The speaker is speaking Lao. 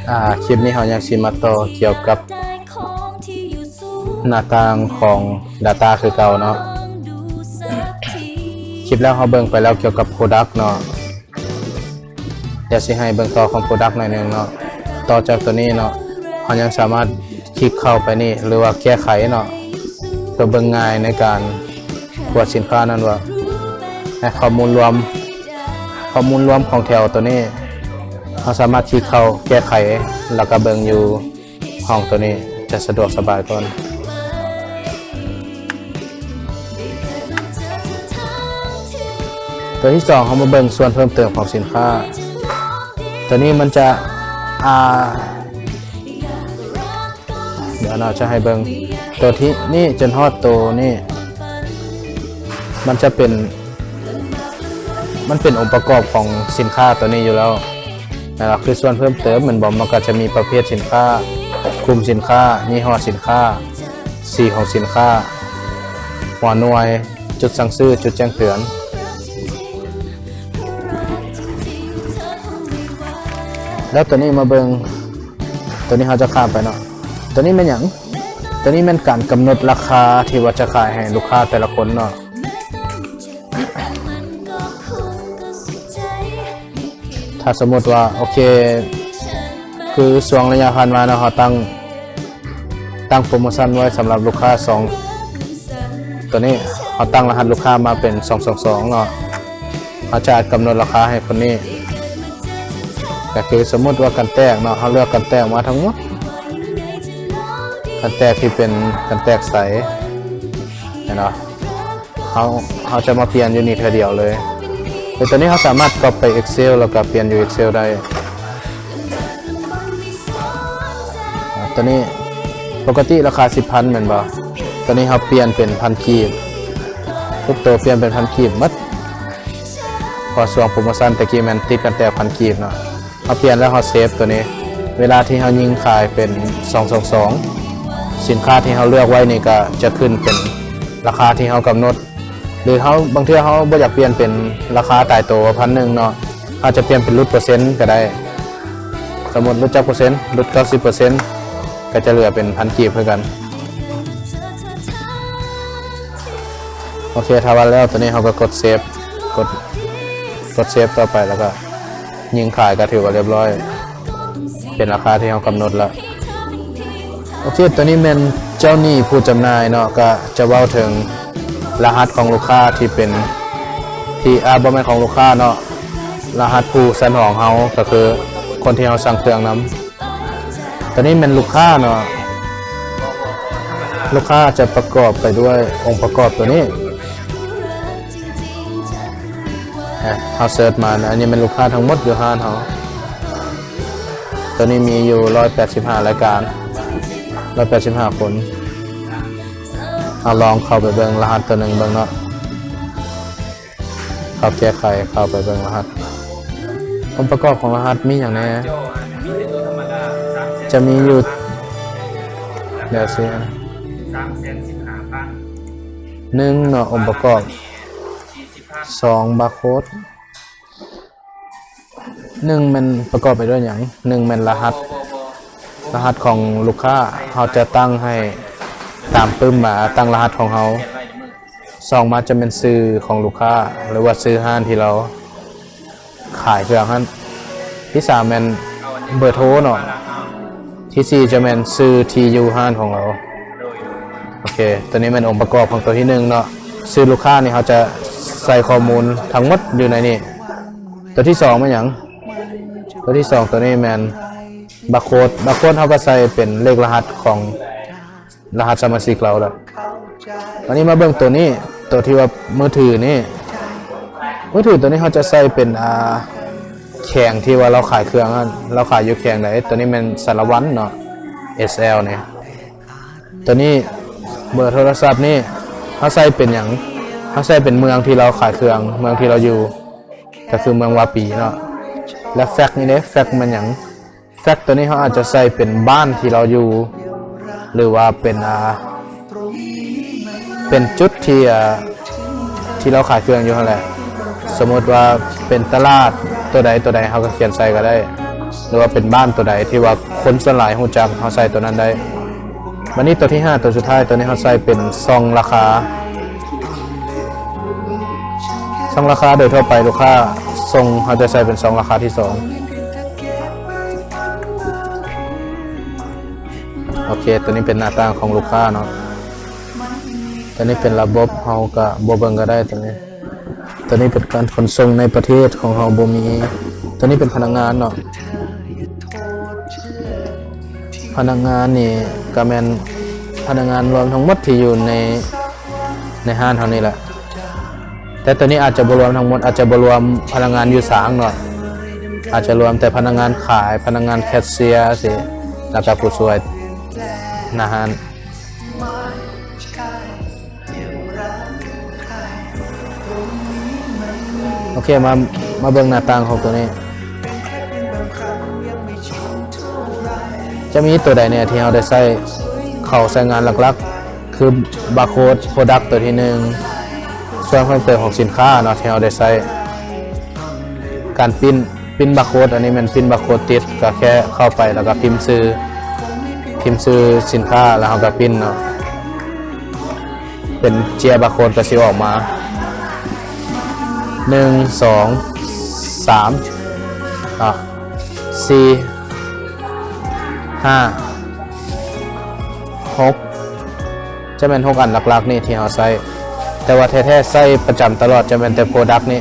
ອ່າ ຄລິບນີ້ເຮົາຍັງຊິມາຕໍ່ກ່ຽວກັບໜ້າຕ່າງຂອງ Data ຄືເກົ່າເນາະ. ຄລິບແລ້ວເຮົາເບິ່ງໄປແລ້ວກ່ຽວກັບ Product ເນາະ. ດຽວຊິໃຫ້ເບິ່ງຕໍ່ຂອງ Product ໜ້ອຍໜຶ່ງເນາະ. ຕໍ່ຈາກໂຕນີ້ເນາະ ເຮົາຍັງສາມາດຄລິກເຂົ້າໄປນີ້ ຫຼືວ່າແກ້ໄຂເນາະ ເພື່ອເບິ່ງງ່າຍໃນການກວດສິນຄ້ານັ້ນວ່າ ໃນຂໍ້ມູນລວມ ຂໍ້ມູນລວມຂອງແຖວໂຕນີ້ ເຮົາສາມາດຄລິກເຂົ້າແກ້ໄຂ ແລ້ວກໍເບິ່ງຢູ່ຫ້ອງໂຕນີ້ ຈະສະດວກສະບາຍກ່ອນ. ຕົວທີສອງ ເຮົາມາເບິ່ງສ່ວນເພີ່ມເຕີມຂອງສິນຄ້າ. ຕົວນີ້ມັນຈະ ອ່າ ດຽວເນາະ ຈະໃຫ້ເບິ່ງ ຕົວທີ່ນີ້ຈົນຮອດໂຕນີ້ ມັນຈະເປັນ ມັນເປັນອົງປະກອບຂອງສິນຄ້າຕົວນີ້ຢູ່ແລ້ວ ນັ້ນລະ ຄືສ່ວນເພີ່ມເຕີມແມ່ນບໍ່? ມັນກໍຈະມີປະເພດສິນຄ້າ, ກຸ່ມສິນຄ້າ, ຍີ່ຫໍ້ສິນຄ້າ, ສີຂອງສິນຄ້າ, ຫົວໜ່ວຍ, ຈຸດສັ່ງຊື້, ຈຸດແຈ້ງເຕືອນ. ແລ້ວຕົວນີ້ມາເບິ່ງ ຕົວນີ້ເຮົາຈະຂ້າມໄປເນາະ. ຕົວນີ້ແມ່ນຫຍັງ? ຕົວນີ້ແມ່ນການກຳນົດລາຄາທີ່ວ່າຈະຂາຍໃຫ້ລູກຄ້າແຕ່ລະຄົນເນາະ. ຖ້າສົມມຸດວ່າ ໂອເຄ ຄືຊ່ວງໄລຍະຜ່ານມາເນາະ ເຮົາຕັ້ງ ຕັ້ງໂປຣໂມຊັນໄວ້ສຳລັບລູກຄ້າສອງ ຕົວນີ້ ເຮົາຕັ້ງລະຫັດລູກຄ້າມາເປັນສອງສອງສອງເນາະ. ເຮົາຈະກຳນົດລາຄາໃຫ້ຄົນນີ້ ກໍຄືສົມມຸດວ່າກັນແຕກເນາະ ເຮົາເລືອກກັນແຕກມາທັງໝົດ ກັນແຕກທີ່ເປັນກັນແຕກໃສ ເຫັນບໍ່? ເຮົາ ເຮົາຈະມາປ່ຽນຢູ່ນີ້ເທື່ອດຽວເລີຍ ແລ້ວຕອນນີ້ເຮົາສາມາດກັອບໄປ Excel ແລ້ວກໍປ່ຽນຢູ່ Excel ໄດ້. ຕົວນີ້ປົກກະຕິລາຄາສິບພັນແມ່ນບໍ່? ຕົວນີ້ເຮົາປ່ຽນເປັນພັນກີບ ທຸກໂຕປ່ຽນເປັນພັນກີບໝົດ ເພາະຊ່ວງໂປຣໂມຊັນແຕ່ກີ້ແມ່ນຕິດກັນແຕ່ພັນກີບເນາະ. ເຮົາປ່ຽນແລ້ວເຮົາເຊບຕົວນີ້ ເວລາທີ່ເຮົາຍິງຂາຍເປັນສອງສອງສອງ ສິນຄ້າທີ່ເຮົາເລືອກໄວ້ນີ້ກໍຈະຂຶ້ນເປັນລາຄາທີ່ເຮົາກຳນົດ ຫຼືເຮົາ ບາງເທື່ອເຮົາບໍ່ຢາກປ່ຽນເປັນລາຄາຕາຍໂຕ ພັນໜຶ່ງເນາະ ເຮົາຈະປ່ຽນເປັນຫຼຸດເປີເຊັນກໍໄດ້. ສົມມຸດຫຼຸດຈັກເປີເຊັນ? ຫຼຸດເກົ້າສິບເປີເຊັນ ກໍຈະເຫຼືອເປັນພັນກີບຄືກັນ. ໂອເຄ ຖ້າວ່າແລ້ວ ຕອນນີ້ເຮົາກໍກົດເຊບ ກົດ ກົດເຊບຕໍ່ໄປ ແລ້ວກໍຍິງຂາຍ ກໍຖືວ່າລຽບຮ້ອຍ ເປັນລາຄາທີ່ເຮົາກຳນົດແລ້ວ. ໂອເຄ ຕົວນີ້ແມ່ນເຈົ້າໜີ້ຜູ້ຈຳໜ່າຍເນາະ ກໍຈະເວົ້າເຖິງລະຫັດຂອງລູກຄ້າທີ່ເປັນ ທີ່ ອາ ບໍ່ແມ່ນຂອງລູກຄ້າເນາະ ລະຫັດຜູ້ສັ່ງຂອງເຮົາ ກໍຄືຄົນທີ່ເຮົາສັ່ງເຄື່ອງນຳ. ຕົວນີ້ແມ່ນລູກຄ້າເນາະ ລູກຄ້າຈະປະກອບໄປດ້ວຍອົງປະກອບຕົວນີ້ ເຮົາເສີດມາ ອັນນີ້ແມ່ນລູກຄ້າທັງໝົດຢູ່ຮ້ານເຮົາ. ຕົວນີ້ມີຢູ່ຮ້ອຍແປດສິບຫ້າລາຍການ ຮ້ອຍແປດສິບຫ້າຄົນ. ເຮົາລອງເຂົ້າໄປເບິ່ງລະຫັດຕົວໜຶ່ງເບິ່ງເນາະ. ເຂົ້າແກ້ໄຂ ເຂົ້າໄປເບິ່ງລະຫັດ. ອົງປະກອບຂອງລະຫັດມີຫຍັງແດ່? ຈະມີຢູ່ ດຽວຊິ ໜຶ່ງເນາະ ອົງປະກອບ, ສອງ ບາໂຄດ. ໜຶ່ງແມ່ນປະກອບໄປດ້ວຍຫຍັງ? ໜຶ່ງແມ່ນລະຫັດ, ລະຫັດຂອງລູກຄ້າ ເຮົາຈະຕັ້ງໃຫ້ຕາມປຶ້ມມາ, ຕັ້ງລະຫັດຂອງເຮົາ. ສອງມາຈະແມ່ນຊື່ຂອງລູກຄ້າ ຫຼືວ່າຊື່ຮ້ານທີ່ລາວຂາຍເຄື່ອງຫັ້ນ. ທີສາມແມ່ນເບີໂທເນາະ. ທີສີ່ຈະແມ່ນຊື່ທີ່ຢູ່ຮ້ານຂອງລາວ. ໂອເຄ ຕົວນີ້ແມ່ນອົງປະກອບຂອງຕົວທີໜຶ່ງເນາະ. ຊື່ລູກຄ້ານີ້ເຮົາຈະໃສ່ຂໍ້ມູນທັງໝົດຢູ່ໃນນີ້. ຕົວທີສອງແມ່ນຫຍັງ? ຕົວທີສອງ ຕົວນີ້ແມ່ນບາໂຄດ. ບາໂຄດເຮົາກໍໃສ່ເປັນເລກລະຫັດຂອງ ລະຫັດສະມາຊິກລາວແຫຼະ. ອັນນີ້ມາເບິ່ງຕົວນີ້ ຕົວທີ່ວ່າມືຖືນີ້. ມືຖືຕົວນີ້ເຮົາຈະໃສ່ເປັນ ອ່າ ແຂວງທີ່ວ່າລາວຂາຍເຄື່ອງຫັ້ນ ລາວຂາຍຢູ່ແຂວງໃດ. ຕົວນີ້ແມ່ນສາລະວັນເນາະ ເອສແອລ ນີ້. ຕົວນີ້ເບີໂທລະສັບນີ້ ເຮົາໃສ່ເປັນຫຍັງ? ເຮົາໃສ່ເປັນເມືອງທີ່ລາວຂາຍເຄື່ອງ ເມືອງທີ່ລາວຢູ່ ກໍຄືເມືອງວາປີເນາະ. ແລະ ແຟັກນີ້ເດ້ ແຟັກແມ່ນຫຍັງ? ແຟັກຕົວນີ້ເຮົາອາດຈະໃສ່ເປັນບ້ານທີ່ລາວຢູ່ ຫຼືວ່າເປັນ ອ່າ ເປັນຈຸດທີ່ ອ່າ ທີ່ລາວຂາຍເຄື່ອງຢູ່ຫັ້ນແຫຼະ. ສົມມຸດວ່າເປັນຕະຫຼາດຕົວໃດຕົວໃດ ເຮົາກໍຂຽນໃສ່ກໍໄດ້. ຫຼືວ່າເປັນບ້ານໂຕໃດທີ່ວ່າຄົນສ່ວນຫຼາຍຮູ້ຈັກ ເຮົາໃສ່ໂຕນັ້ນໄດ້. ບັດນີ້ໂຕທີຫ້າ ໂຕສຸດທ້າຍ ໂຕນີ້ເຮົາໃສ່ເປັນຊ່ອງລາຄາ ຊ່ອງລາຄາໂດຍທົ່ວໄປລູກຄ້າສົ່ງ ເຮົາຈະໃສ່ເປັນຊ່ອງລາຄາທີສອງ. ໂອເຄ ໂຕນີ້ເປັນໜ້າຕ່າງຂອງລູກຄ້າເນາະ. ໂຕນີ້ເປັນລະບົບ ເຮົາກະບໍ່ເບິ່ງກະໄດ້ໂຕນີ້. ໂຕນີ້ເປັນການຂົນສົ່ງໃນປະເທດຂອງເຮົາບໍ່ມີ. ໂຕນີ້ເປັນພະນັກງານເນາະ. ພະນັກງານນີ້ກະແມ່ນພະນັກງານລວມທັງໝົດທີ່ຢູ່ໃນ ໃນຮ້ານເຮົານີ້ແຫຼະ. ແຕ່ໂຕນີ້ອາດຈະບໍ່ລວມທັງໝົດ ອາດຈະບໍ່ລວມພະນັກງານຢູ່ສາງເນາະ. ອາດຈະລວມແຕ່ພະນັກງານຂາຍ ພະນັກງານແຄຊເຊຍຊີ້ ແລ້ວກະຜູ້ຊ່ວຍໜ້າຮ້ານ. ໂອເຄ ມາ ມາເບິ່ງໜ້າຕ່າງຂອງໂຕນີ້. ຈະມີໂຕໃດແດ່ທີ່ເຮົາໄດ້ໃຊ້ ເຂົ້າໃຊ້ງານຫຼັກໆ ຄືບາໂຄດໂປຣດັກໂຕທີໜຶ່ງ ສ່ວນເພີ່ມເຕີມຂອງສິນຄ້າເນາະ ທີ່ເຮົາໄດ້ໃຊ້ ການປິ່ນ ປິ່ນບາໂຄດ. ອັນນີ້ແມ່ນປິ່ນບາໂຄດຕິດ ກະແຄ່ເຂົ້າໄປແລ້ວກະພິມຊື່ ພິມຊື່ສິນຄ້າ ແລ້ວເຮົາກະປິ່ນເນາະ. ເປັນເຈ້ຍບາໂຄດກະຊິອອກມາ ໜຶ່ງ ສອງ ສາມ ເນາະ ສີ່ ຫ້າ ຫົກ ຈະແມ່ນຫົກອັນຫຼັກໆນີ້ທີ່ເຮົາໃຊ້. ແຕ່ວ່າແທ້ໆໃຊ້ປະຈຳຕະຫຼອດຈະແມ່ນແຕ່ໂປຣດັກນີ້.